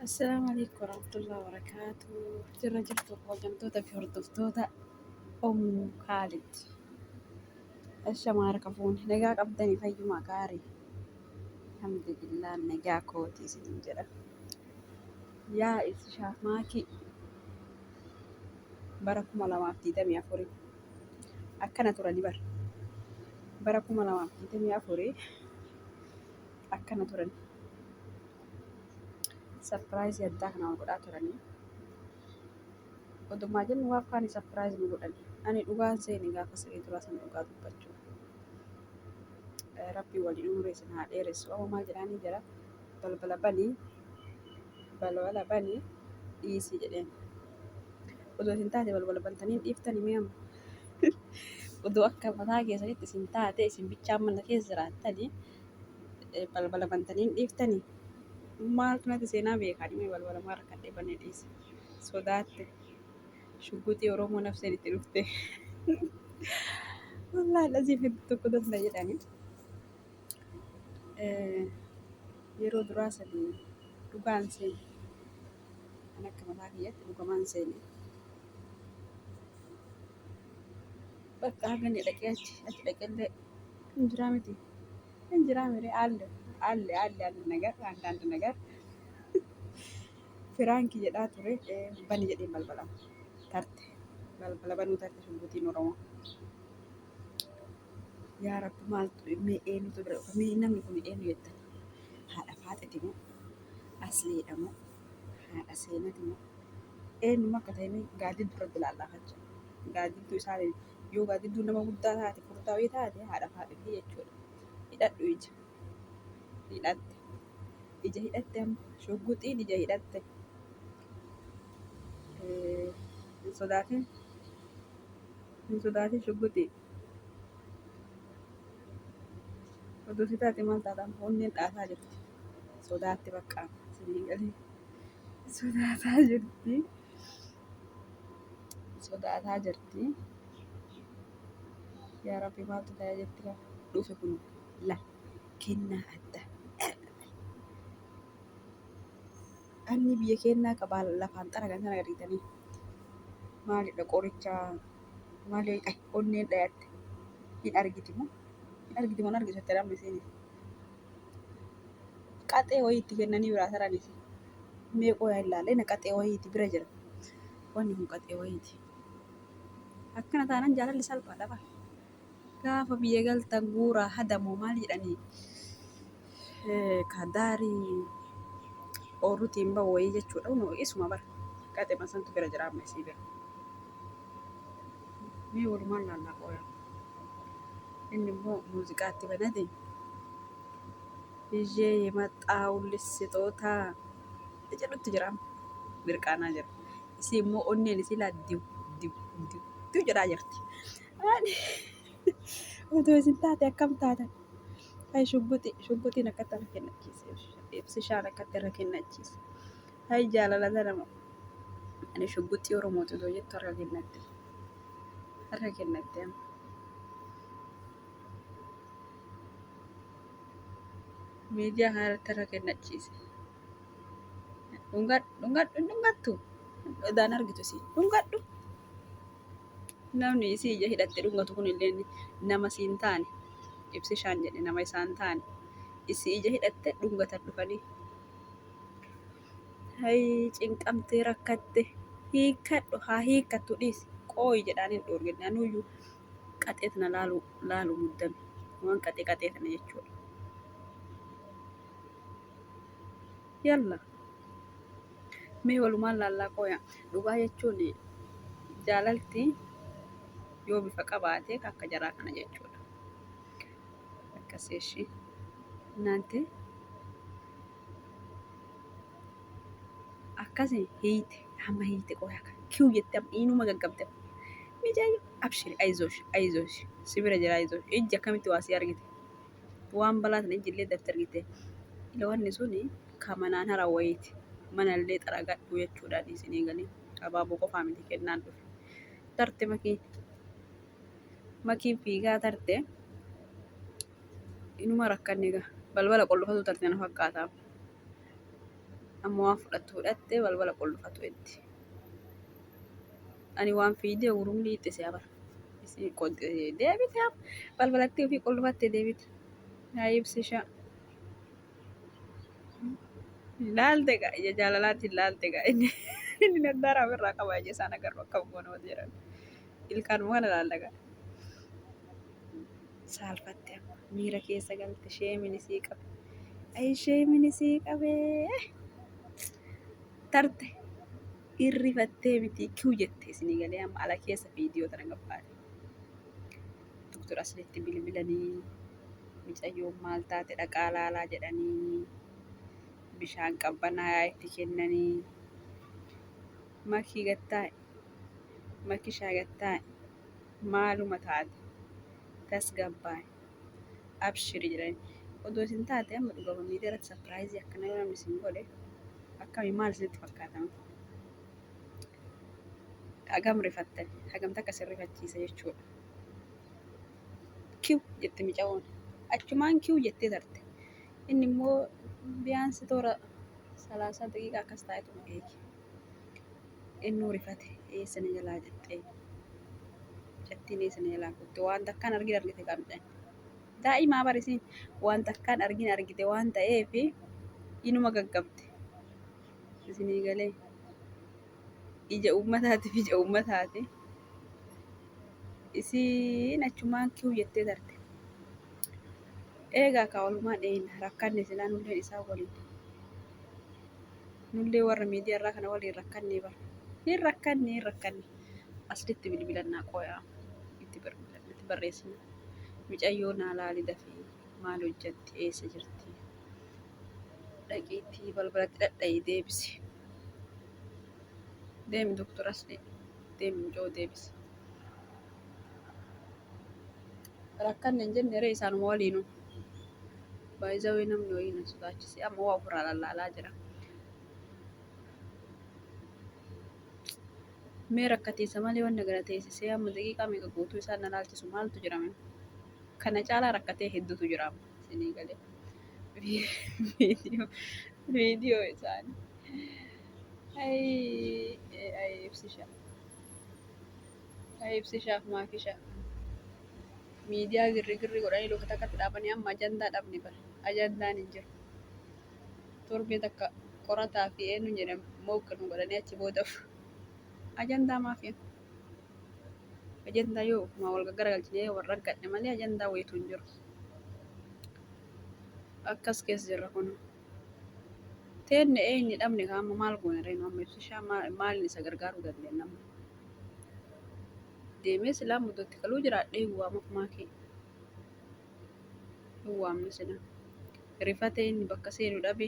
Assalaamu alaikum warahmatullahi wabarakatuh. Jirra jirtu kabajamtoota fi hordoftoota Ummu Kaalid. Ashamaa harka fuune nagaa qabdanii fayyuma gaarii. Alhamdulillah nagaa kooti isiniin jedha. Yaa ibsishaa maakii bara 2024 akkana turani bara. Bara 2024 akkana turani. Sapiraayizii addaa kana wal godhaa turanii. Odumaa jennu waaf kaani sapiraayiz nu godhani. Ani dhugaan seene gaafa siree duraa sana dhugaa dubbachuu. Rabbi waliin umurii isin haa dheeressu. Amma maal jedhaanii jira? Balbala banii balbala banii dhiisii jedheen. Odoo isin taate balbala bantanii hin dhiiftanii mee amma? Odoo akka mataa keessanitti isin taate isin bichaan mana keessa jiraattanii balbala bantanii hin dhiiftanii? Maaltu natti seenaa beekaa dhimee balbala maal rakkadhee banee dhiise. Sodaatte. Shugguxii Oromoo nafseen itti dhufte. Wallaahi dhasii hedduu tokko tola jedhani. Yeroo duraa sanii dhugaan seene. An akka mataa kiyyatti dhugamaan seene. Bakka haga inni dhaqee achi achi dhaqellee hin jiraa miti. Hin jiraa mire alle alle alle alle nagar አንዳንድ ነገር Firaanki jedhaa ture bani jedheen balbala tarte balbala banuu tarte shugguxiin Oromoo. Yaa Rabbi maaltu mee eenyutu bira dhufa mee namni kun eenyu jettan haadha faaxeti moo asliidha moo haadha seenati moo eenyuma akka ta'e mee gaaddidduu irratti ilaallaa jechuudha. Gaaddidduu isaatiin yoo gaaddidduu nama guddaa taate furdaa wayii taate haadha faaxeti jechuudha. Hidhadhu ija hidhatte ija hidhatte amma shugguxiin ija hidhatte hin sodaatin hin sodaatin shugguxii. Oduu si taate maal taata amma onneen dhaataa jirti. Sodaatti bakka isinii galee sodaataa jirti. Sodaataa jirti. Yaa Rabbi maaltu ta'ee jetti laa dhufe kun la kennaa addaa. Anni biyya kennaa qabaa lafaan xaragan sana argitanii maalidha qoricha maali onneen dhayatte hin argiti moo hin argiti moo hin argitu jettee amma isheen qaxee wayii itti kennanii biraa taranis mee qoyaa ilaalee na qaxee wayiiti bira jira wanni kun qaxee wayiiti. Akkana taanaan jaalalli salphaadha bara. Gaafa biyya galtan guuraa hadamoo maal jedhanii ka daarii oorutiin bahu wayii jechuudha. Kunoo isuma bara. Qaxema santu bira jira amma isii bira. Mee walumaan laallaa qooya. Inni immoo muuziqaatti banate. Ijee yemaxaawullis sixootaa jedhutti jira amma. Mirqaanaa jira. Isii immoo onneen isii laa diw diw diw diw jedhaa jirti. Ani otoo isin taate akkam taatan? Hay shugguxii shugguxiin akkatti harka kennachiise. Ibsishaan akkatti harka kennachiise. Hay jaalala tana moo. Ani shugguxii Oromooti otoo jettu harka kennatte. Harka kennatte amma. Miidiyaa kanarratti harka kennachiise. Dhungadhu dhungadhu hin dhungattu. Odaan argitu isii dhungadhu. Namni isii ija hidhatte dhungatu kun illee nama siin taane ibsishaan jedhe nama isaan taane isii ija hidhatte dhungatan dhufanii. Hay cinqamtee rakkatte hiikkadhu haa hiikkattu dhiisi qooyi jedhaan hin dhoorgenne anuyyuu qaxee tana laalu laalu muddame waan qaxee qaxee tana jechuudha. Yalla mee walumaan laallaa qooya dhugaa jechuun jaalalti yoo bifa qabaate akka jaraa kana jechuudha. Akkasii ishii naante akkasi hiite amma hiite qooya kan kiw jette amma inuma gaggabde mijaayyo abshiri ayizosh ayizosh si bira jira ayizosh ijji akkamitti waa si argite waan balaa sana ijji illee dafte argite ila wanni suni ka manaan hara wayiiti manallee xaragadhu jechuudhaan isinii galee abaaboo qofaa miti kennaan dhufe tarte makiin makiin fiigaa tarte inuma rakkanne egaa balbala qollofatu tarte na fakkaata. Amma waan fudhattu fudhatte balbala qollofatu itti. Ani waan fiidee urumni itti si'a bara. Isii deebite balbalatti ofii qollofattee deebite. Yaa ibsishaa. Laalte gaa ija jaalalaatiin laalte gaa inni inni naddaara ofirraa qaba ija isaan agarru akkam goona jedhan. Ilkaanuma kana laalla gaa. Saalfatte amma miira keessa galte sheemin isii qabe. Ay sheemin isii qabee. Tarte irrifattee miti kiw jette isinii galee amma ala keessa viidiyoo tana gabbaate. Doktor Aslitti bilbilanii micayyoon maal taate dhaqaa laalaa jedhanii bishaan qabbanaa'aa itti kennanii makii gattaa'e makishaa gattaa'e maaluma taate tasgabbaa'e abshiri jedhanii odoo isin taate amma dhugama miidiyaa irratti sapiraayizii akkana yoo namni isin godhe akkamii maal isinitti fakkaatama? Hagam rifattan hagam takka isin rifachiisa jechuudha. Kiw jette micawoon achumaan kiw jettee tarte. Inni immoo biyaansi toora 30 daqiiqaa akkas taa'etuma eege. Innuu rifate eessa na jalaa jettee mucattiin eessa na jalaa kutte waan takkaan argin argite qaamdhaan. Daa'imaa barisiin waan takkaan argin argite waan ta'eef inuma gaggabde. Isinii galee ija uummataatiif ija uummataati. Isiin achumaan kiw jettee tarte. Eegaa kaa walumaan dheeyna rakkanne silaa nulleen isaan waliin. Nullee warra miidiyaa irraa kana waliin rakkannee bara. Hin rakkanne hin rakkanne. Aslitti bilbilannaa qoyaa. Itti bilbilanna itti barreessina. Micayyoo naa laali dafii maal hojjatti eessa jirti. Dhaqiitii balbalatti dhadha'i deebisi. Deemi doktor Asli. Deemi mucoo deebisi. Rakkanne hin jenne ree isaanuma waliinuu. Baay'izawee namni wayii na sodaachise amma waa ofirraa lallaalaa jira. Mee rakkatiisa malee wanna gara teessisee amma daqiiqaa meeqa guutuu isaan na laalchisu maaltu jira mee? Kana caalaa rakkatee hedduutu jira amma isinii galee. Viidiyoo viidiyoo isaanii. Ayi ayi ibsisha. Ayi ibsishaaf maakisha. Miidiyaa girri girri godhanii luka takkatti dhaabanii amma ajandaa dhabne bara. Ajandaan hin jiru. Torbee takka qorataa fi eenyu jedhamu mooqa nu godhanii achi booda ajandaa maafi ajandaa yoo ofuma wal gaggaragalchine wal raggadhe malee ajandaa wayiitu hin jiru. Akkas keessa jirra kun. Teenne eenyu dhabne kaama maal goone reenu amma ibsishaa maaliin isa gargaaruu dandeenya amma. Deemee silaa muddootti galuu jiraadhee waamaaf maakii. Hin waamne sila. Rifatee inni bakka seenu dhabe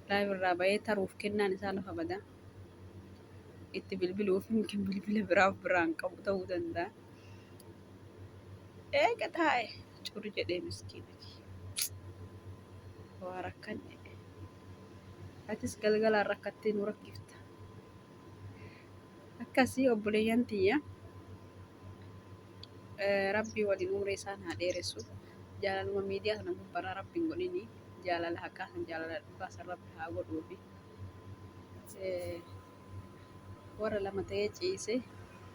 live irraa bahee taruuf kennaan isaa lafa badaa. Itti bilbiluuf yookiin bilbila biraa of biraan qabu ta'uu danda'a. Eega taa'e curi jedhee miskiina kiyya. Waa rakkanne. Atis galgalaan rakkattee nu rakkifta. Akkasii obboleeyyan tiyya. Rabbii waliin umrii isaan haa dheeressu. Jaalaluma miidiyaa sana gubbarraa rabbiin godhini. Jaalala haqaa san jaalala dhugaa san rabbi haa godhuufi. Warra lama ta'ee ciise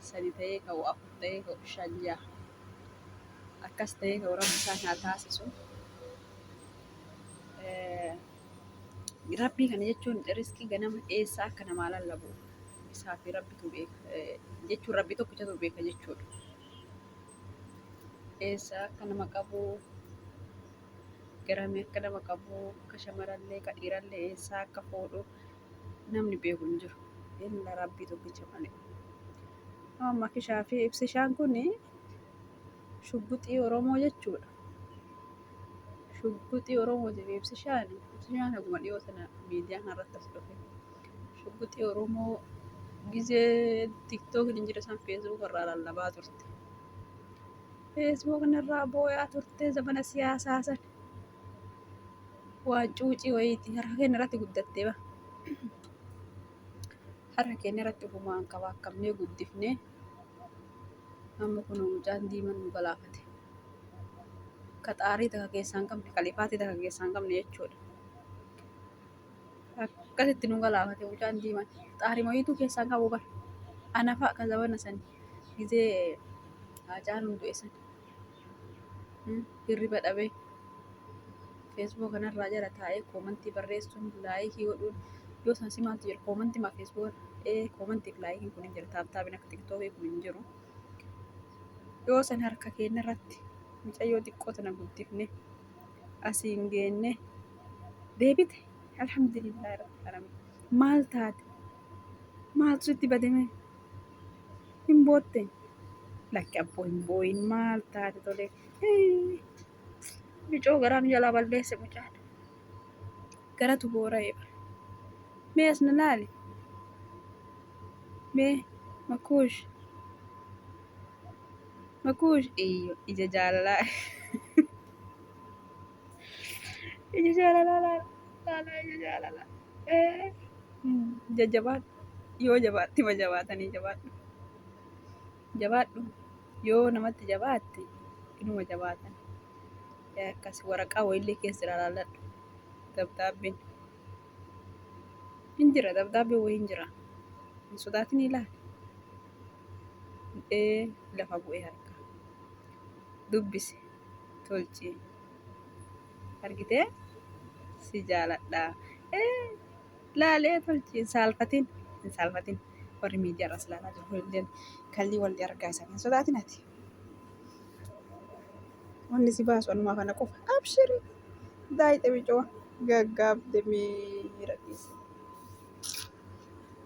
sadi ta'ee ka'u afur ta'ee ka'u shan jaha akkas ta'ee ka'u rabbi isaan haa taasisu. Rabbii kana jechuun riskii ganama eessa akka namaa lallabu isaa fi rabbitu beeka jechuun rabbi tokkichatu beeka jechuudha. Eessa akka nama qabu garamii akka nama qabu ka shamarallee ka dhiirallee eessaa akka fuudhu namni beeku hin jiru. Illa rabbii tokkicha malee. Amma kishaa fi ibsishaan kun shugguxii Oromoo jechuudha. Shugguxii Oromootiif ibsishaan ibsishaan haguma dhiyoo sana miidiyaa kanarratti as dhufe. Shugguxii Oromoo gizee TikTokni hin jire san Facebook irraa lallabaa turte. Facebook irraa booyaa turte zamana siyaasaa san. Waan cuucii wayiiti harka keenya irratti guddattee ba. Harka keenya irratti ofumaan kabaakkabnee guddifnee amma kun mucaan diimaan nu galaafate. Ka xaarii takka keessaa hin qabne, ka lifaatii takka keessaa hin qabne jechuudha. Akkasitti nu galaafate mucaan diimaan. Xaarima wayiituu keessaa qabu bara. Ana fa'a ka zabana sani gizee Haacaaluun du'e san hirriba dhabee feesbuuka kanarraa jala taa'ee koomantii barreessuun laayikii godhuun yoo san si maaltu jira koomantii maa feesbuuka ee koomantii fi laayikiin kun hin jira taaptaabiin akka tiktookii kun hin jiru. Yoo san harka keenya irratti mucayyoo xiqqoo tana guddifne asiin geenne deebite alhamdulillah rabbil alamin maal taate maaltu sitti bademe hin bootte lakki abboo hin booyin maal taate tole micoo garaa nu jalaa balleesse mucaan garatu boora'e bara mee as na laali mee makuush makuush ija jaalalaa Ija jaalalaa laala. Laala ija jaalalaa. Ee. Jajjabaadhu. Yoo jabaatte ma jabaatanii jabaadhu. Jabaadhu. Yoo namatti jabaatte inuma jabaatan. Akkas waraqaa wayiillee keessa jira laalladhu. Dabdaabbeen. Hin jira dabdaabbeen wayii hin jira. Hin sodaatin ilaali. Ee lafa bu'ee harka. Dubbisi. Tolchi. Argitee si jaaladha. Ee laalee tolchi hin saalfatin hin saalfatin warri miidiyaa irras ilaalaa jiru kunilleen kallii walli argaa isaan hin sodaatin ati. Wanni si baasu anumaa kana qofa. Abshiri daayite micoo gaggaabde miira keessa.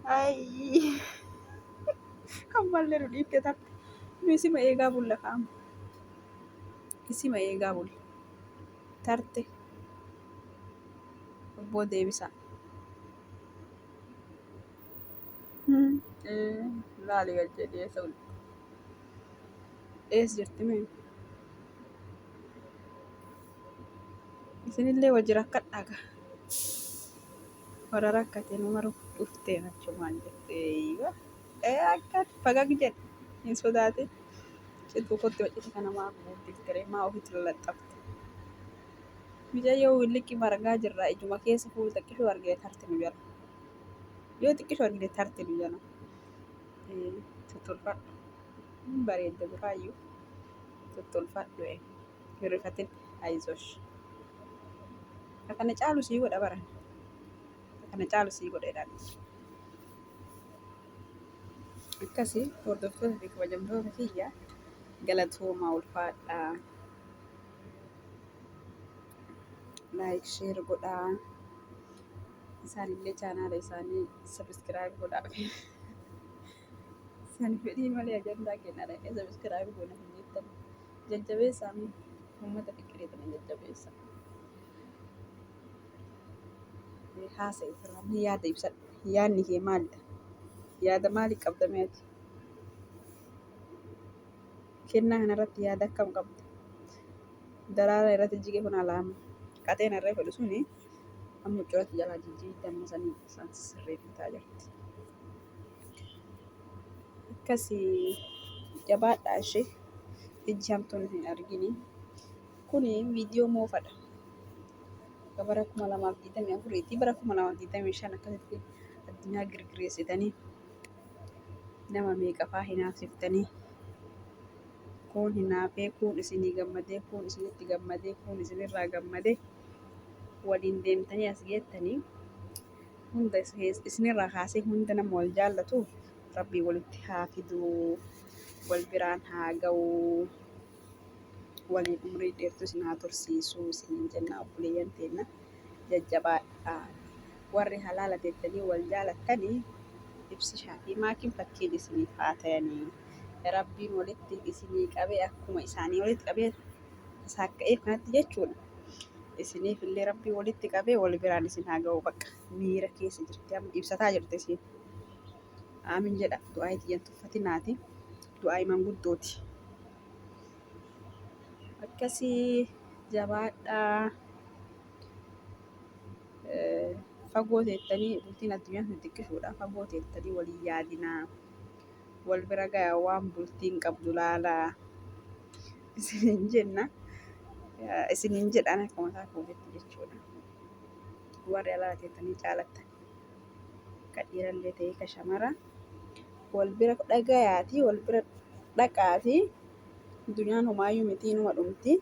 Ayii ammallee nu dhiifte tarte. Nu isima eegaa bulla kaama. Isima eegaa bulla. Tarte obboo deebisaa. Laali gad jedhee eessa bulte? Eessa jirti mee? Isinillee wajji rakkadhaa gaa. Warra rakkate nu maru dhuftee achumaan jirti. Eeywa. Ee akka fagag jedhe hin sodaatin. Cituu kotti wacitii kana maa guuddiftere maa ofitti lallaxxafte. Micayyoo williqqi margaa jirra ijuma keessa fuula xiqqishuu argine tarti nu jala. Yoo xiqqishuu argine tarti nu jala. Tottolfadhu. Hin bareedda duraayyuu. Tottolfadhu. Hin rifatin. Ayizosh. Kana caalu sii godha bara. Kana caalu sii godha jedhaan. Akkasi hordoftoota fi kabajamtoota kiyya galatoomaa ulfaadhaa. Like share godhaa. Isaanillee chaanaala isaanii subscribe godhaa. Isaan fedhii malee ajandaa kenna dhaqee subscribe goona hin jettan. Jajjabeessaa mee uummata fiqirii tana jajjabeessaa. Haasa'i ofirraa mee yaada ibsadhu. Yaadni kee maalidha? Yaada maalii qabda mee ati? Kennaa kanarratti yaada akkam qabda? Daraaraa irratti jige kun alaama. Qaxeen harree fedhu suni amma huccuratti jalaa jijjiirti amma sanii isaan sirreeffataa jirti. Akkasii jabaadhaa ishee ijji hamtuun hin argini. Kuni viidiyoo moofadha. Bara 2024 ti bara 2025 akkasitti addunyaa girgireessitanii nama meeqafaa hinaafsiftanii kuun hinaafee kuun isinii gammadee kuun isinitti gammadee kuun isinirraa gammadee waliin deemtanii as geettanii hunda isinirraa kaasee hunda nama wal jaallatu rabbii walitti haa fiduu wal biraan haa ga'uu waliin umrii dheertuu isin haa tursiisu isiniin jenna obboleeyyan teenna jajjabaadha. Warri halaala teettanii wal jaalattanii ibsishaa fi maakiin fakkeenya isiniif haa tayanii. Rabbiin walitti isinii qabee akkuma isaanii walitti qabee saakka'eef kanatti jechuudha. Isiniif illee rabbiin walitti qabee wal biraan isin haa ga'u bakka miira keessa jirti amma ibsataa jirti isiin. Aamin jedha du'aa tiyyan tuffatinaati. Du'aa manguddooti. Akkasii jabaadhaa. Fagoo teettanii bultiin addunyaan tun xiqqishuudha. Fagoo teettanii walii yaadinaa. Wal bira gaya waan bultiin qabdu laalaa. Isiniin jenna. Isiniin jedhaan akka mataa kootitti jechuudha. Warri alaa teettanii caalattan. Ka dhiirallee ta'ee ka shamara. Wal bira dhagayaatii wal bira dhaqaatii duniyaan homaayyuu mitii numa dhumti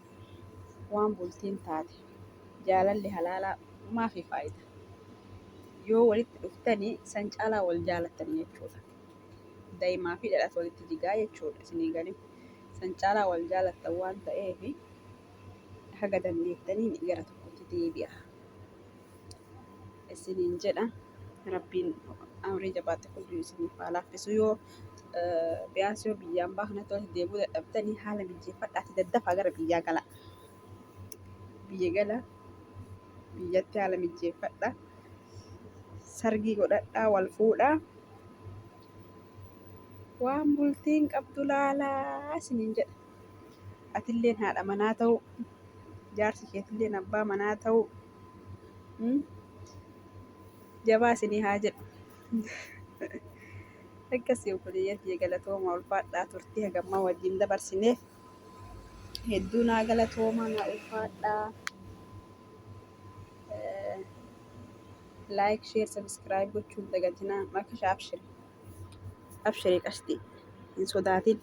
waan bultiin taate. Jaalalli halaalaa maafi faayida. Yoo walitti dhuftanii san caalaa wal jaalattanii jechuudha. Daa'imaa fi dhadhaatu walitti jigaa jechuudha isinii galee. San caalaa wal jaalattan waan ta'eef haga dandeettaniin gara tokkotti deebi'a. Isiniin jedha rabbiin amrii jabaatte kullu isiniif haa laaffisu yoo biyaansi yoo biyyaan baa kanatti walitti deebi'uu dadhabdanii haala mijeeffadhaati daddafaa gara biyyaa gala. Biyya gala biyyatti haala mijeeffadha. Sargii godhadhaa wal fuudhaa. Waan bultiin qabdu laalaa isiniin jedha. Atilleen haadha manaa ta'uu jaarsi keetilleen abbaa manaa ta'uu jabaa isinii haa jedhu. Akkasii obboleeyyan tiyya galatooma ulfaadhaa turtii hagammaa wajjin dabarsineef hedduu naa galatooma naa ulfaadhaa. Like, share, subscribe gochuun dagatinaa. Makasha abshiri. Abshiri qashtii hin sodaatin.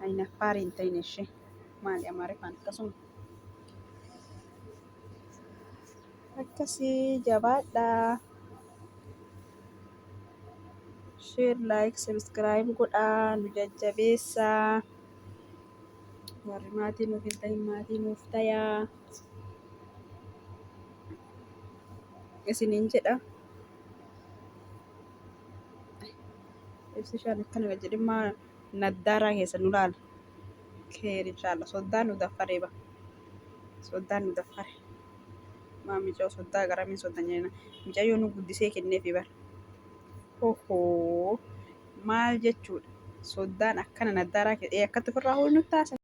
Ayinaffaarii hin ta'in ishee. Maali amaariffaan akkasuma. Akkasii jabaadhaa. Share, like, subscribe godhaa nu jajjabeessaa. Warri maatii nuuf hin ta'in maatii nuuf tayaa. Isiniin jedha. Ibsishaan akkana jedhimmaa naddaaraa keessa nu laala. Keer inshaalla soddaan nu daffaree ba. Soddaan nu daffare. Maa micoo soddaa garamiin soddan jenna. Mucayyoo nu guddisee kenneefi bar. Ohoo maal jechuudha. Soddaan akkana naddaaraa keessa akkatti ofirraa ho'u nutti taasa.